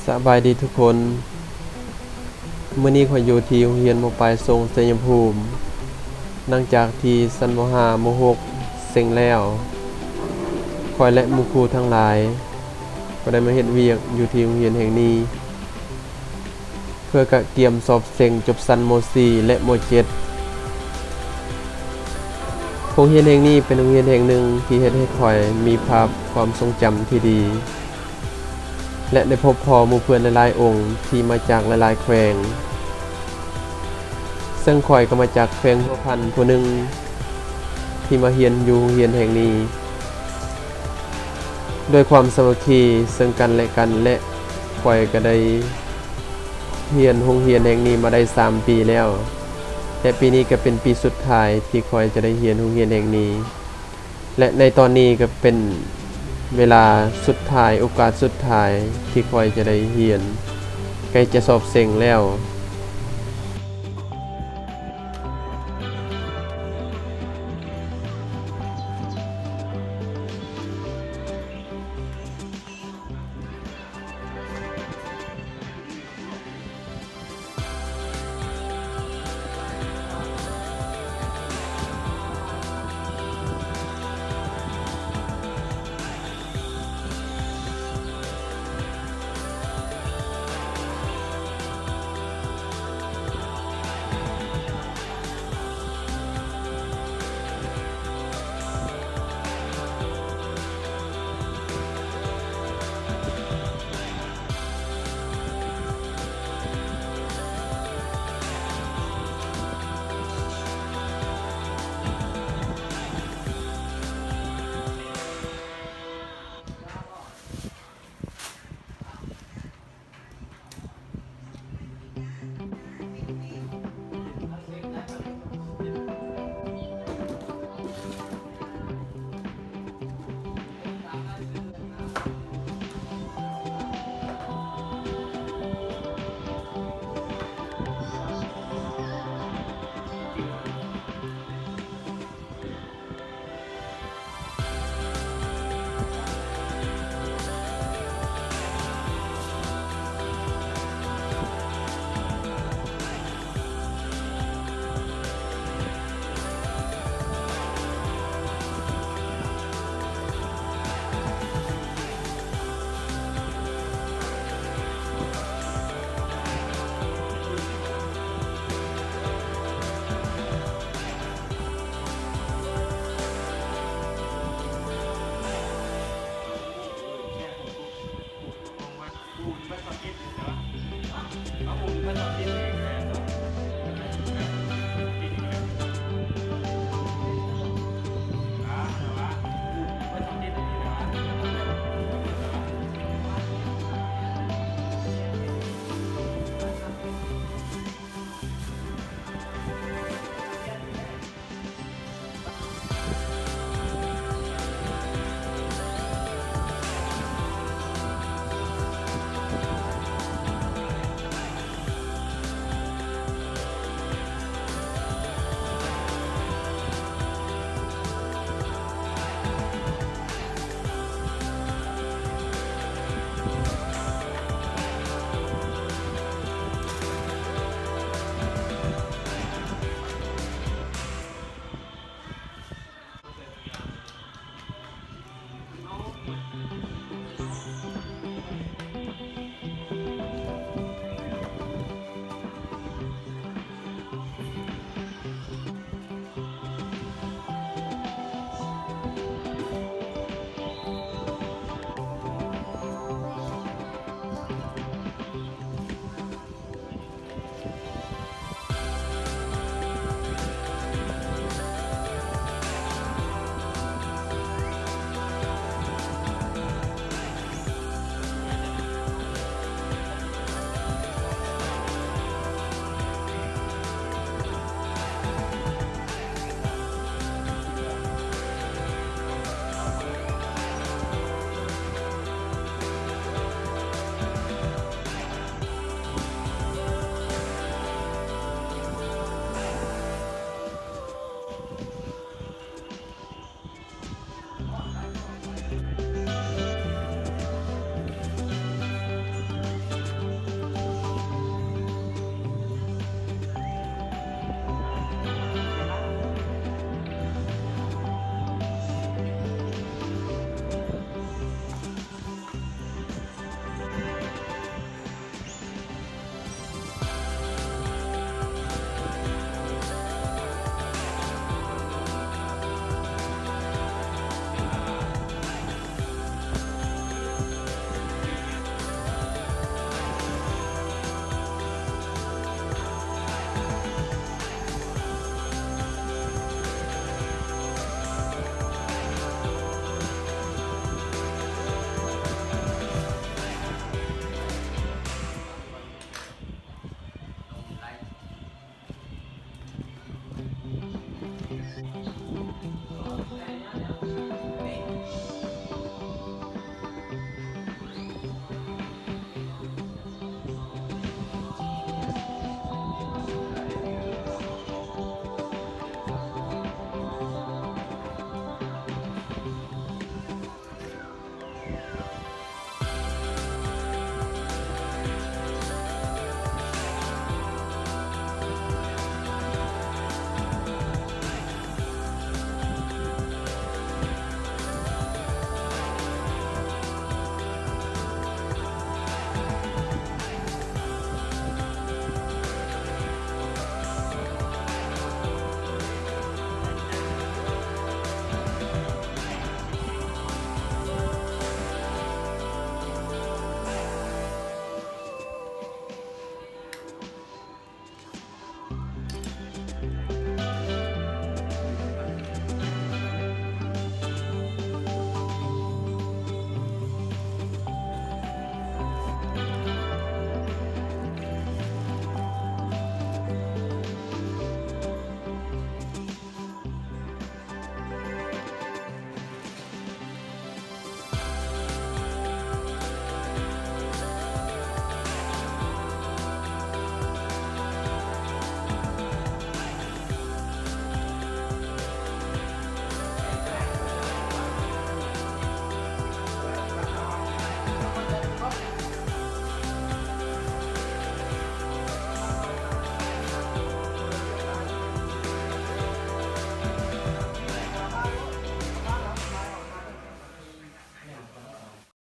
ສະບາຍດີທຸກຄົນ, ມື້ນີ້ຂ້ອຍຢູ່ທີ່ໂຮງຮຽນ ມ.ປາຍຊົງ ໄຊຍະພູມ. ຫຼັງຈາກທີ່ຊັ້ນ ມ.ຫ້າ ມ.ຫົກ ເສັງແລ້ວ, ຂ້ອຍ ແລະ ໝູ່ຄູ່ທັງຫຼາຍ ກໍໄດ້ມາເຮັດວຽກຢູ່ທີ່ໂຮງຮຽນແຫ່ງນີ້ ເພື່ອກະກຽມສອບເສັງຈົບຊັ້ນ ມ.ສີ່ ແລະ ມ.ເຈັດ. ໂຮງຮຽນແຫ່ງນີ້ເປັນໂຮງຮຽນແຫ່ງໜຶ່ງທີ່ເຮັດໃຫ້ຂ້ອຍມີພາບຄວາມຊົງຈຳທີ່ດີ ແລະ ໄດ້ພົບພໍ້ໝູ່ເພື່ອນຫຼາຍໆອົງທີ່ມາຈາກຫຼາຍໆແຂວງ, ເຊິ່ງຂ້ອຍກໍມາຈາກແຂວງຫົວພັນຜູ້ໜຶ່ງທີ່ມາຮຽນຢູ່ໂຮງຮຽນແຫ່ງນີ້. ດ້ວຍຄວາມສາມັກຄີເຊິ່ງກັນແລະກັນ ແລະ ຂ້ອຍກໍໄດ້ຮຽນໂຮງຮຽນແຫ່ງນີ້ມາໄດ້ສາມປີແລ້ວ ແລະ ປີນີ້ກໍເປັນປີສຸດທ້າຍທີ່ຂ້ອຍຈະໄດ້ຮຽນໂຮງຮຽນແຫ່ງນີ້ ແລະ ໃນຕອນນີ້ກໍເປັນເວລາສຸດທ້າຍ, ໂອກາດສຸດທ້າຍທີ່ຂ້ອຍຈະໄດ້ຮຽນ, ໃກ້ຈະສອບເສັງແລ້ວ.